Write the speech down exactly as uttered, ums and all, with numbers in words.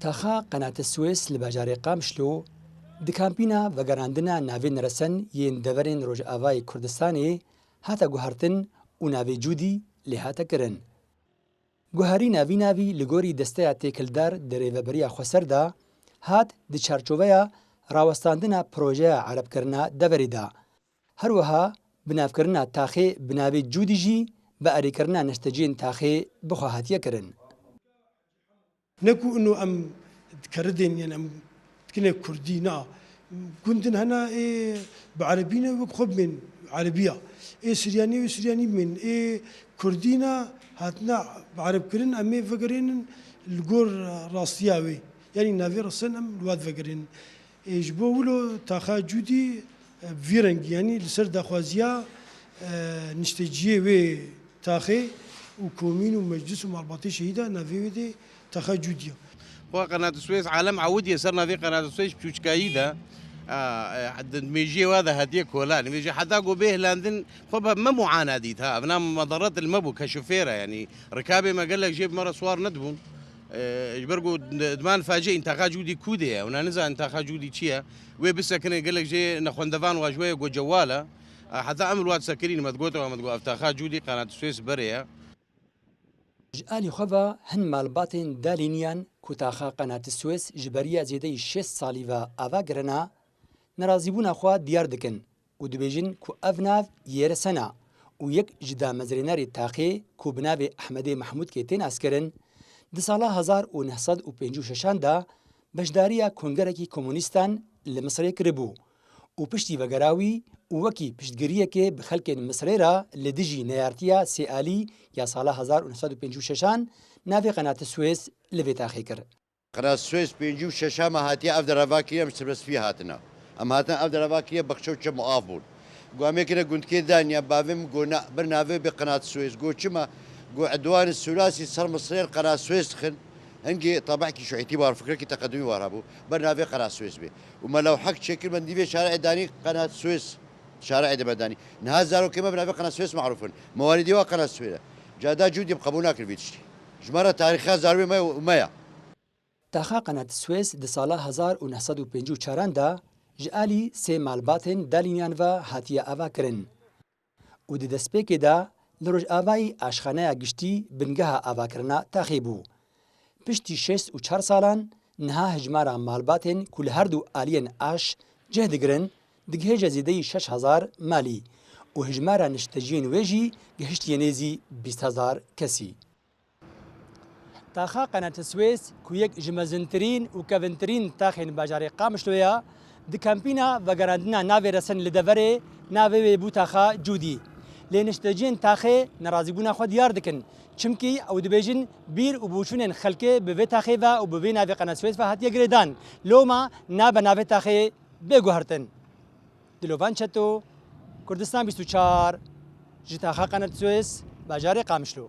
Taxa Qenatê Swês li bajarê Qamişlo di kampîna vegerandina navên resen yên deverên Rojavayê Kurdistanê hate guhertin û navê Cûdî lê hate kirin. Guherîna vî navî li gorî desteya têkildar di rêveberiya xweser de hat di çarçoveya rawestandina projeya erebkirina deverê de. Her wiha binavkirina taxê bi navê Cûdî jî bi erêkirina neşteciyên taxê bi xwe hatiye kirin. Ne ku ino em dikeridên, yani em dikine kurdî, na. Gundin hene ê bi erebî ne, wek xwe bimên erebiya. Ê siryanî wê siryanî bimên. Ê kurdî ne, hatine bi ereb kirin, em ê vegerênin li gor rastiya wê. Yanî navê resen em li wat vegerênin. Ê, ji bo wilo taxa Cûdî, e, bi vî rengî, yanî li ser daxwaziya, e, nişteciyê wê taxê û komîn û meclis û malbatê şehîda navê wê dê taxa Cûdî ya. Xwe Qenat Swês alem ewidiye ser navê Qenat Swês çûçkayî de, a, e, di mêjiyê wa de hatiye kolan. Vêjî heta ku bê hilandin xwe be me muana dît ha. Evna medaret li me bû keşifêre, yanî rikabê me gelek jê bi me re swar nedibûn. E, ji ber ku d-, diman facê întaxa Cûdî kûdê ye, hûna nizanin întaxa Cûdî çi ye? Wê bisekine gelek jê nexwendevan wa ji wê ye ku cewal e. E, heta em li wa disekirîn me digote wa me digot ev taxa Cûdî Qenat Swês berê ye. Ji alî xwe ve hin malbatên dalîniyan ku taxa Qenat Swês ji beriya zêdeyî şêst salî ve ava kirina, nerazîbûna xwe diyar dikin û dibêjin ku ev nav yê resen e û yek ji damezrênerê taxê ku bi navê Ehmedê Mehmûdkê tê naskirin, di sala hezar û neh sed û pêncî û şeşan de beşdariya kongerekî komunîstan li Misirê kiribû û piştî vegera wî û wekî piştgiriyekê bi xelkên Misirê re li dijî neyartiya sêalî ya sala hezar û neh sed û pêncî û şeşan navê Qenat Swês li vê taxê kir. Qenat Swês pêncî û şeşa me hatiye ev dereva kiriye, em ji Tirbespî hatine. Em hatine ev dereva kiriye, bexçe û çem û av bûn. Got em ê kire gundkê daniye, bavê min got na, bir navê bê Qenat Swês. Got çima? Got edwanê Sûlasî ser Misirê li Qenat Swês dixin. Hingê tebehkî şûîtî war, fikrekî teqedumî war hebû. Ber navê Qenat Swês bê. Û me lewhek çêkir, me dîvê şareê danî Qenat Swês. Şareê de me danî. Niha zarokê me bi navê Qenat Swês merûf in. Me warî dî wa Qenat Swês e. Cada Cûdî qebûl nakir vî tiştî. Ji me re tarîxa zarokê me û me ya. Taxa Qenat Swês di sala hezar û neh sed û pêncî û çaran de ji alî sê malbatên dalîniyan ve hatiye avakirin û di destpêkê de li rojavayî aşxaneya giştî bingeha avakirina taxê bû. Piştî şêst û çar salan niha hijmara malbatên ku li her du aliyên aş cih digirin digihêje zêdeyî şeş hezar malî û hijmara nişteciyên wê jî gihiştiye nêzî bîst hezar kesî. Taxa Qenat Swês ku yek ji mezintirîn û kevintirîn taxên bajarê Qamişlo ya, di kampîna vegerandina navê resen li deverê navê wê bû taxa Cûdî. Lê nişteciyên taxê nerazîbûna xwe diyar dikin. Çimkî ew dibêjin bîr û boçûnên xelkê bi vê taxê ve û bi vê navê Qenat Swês ve hatiye girêdan. Loma nabe navê taxê bê guhertin. Dilovan Çeto, Kurdistan bîst û çar, ji taxa Qenat Swês, bajarê Qamişlo.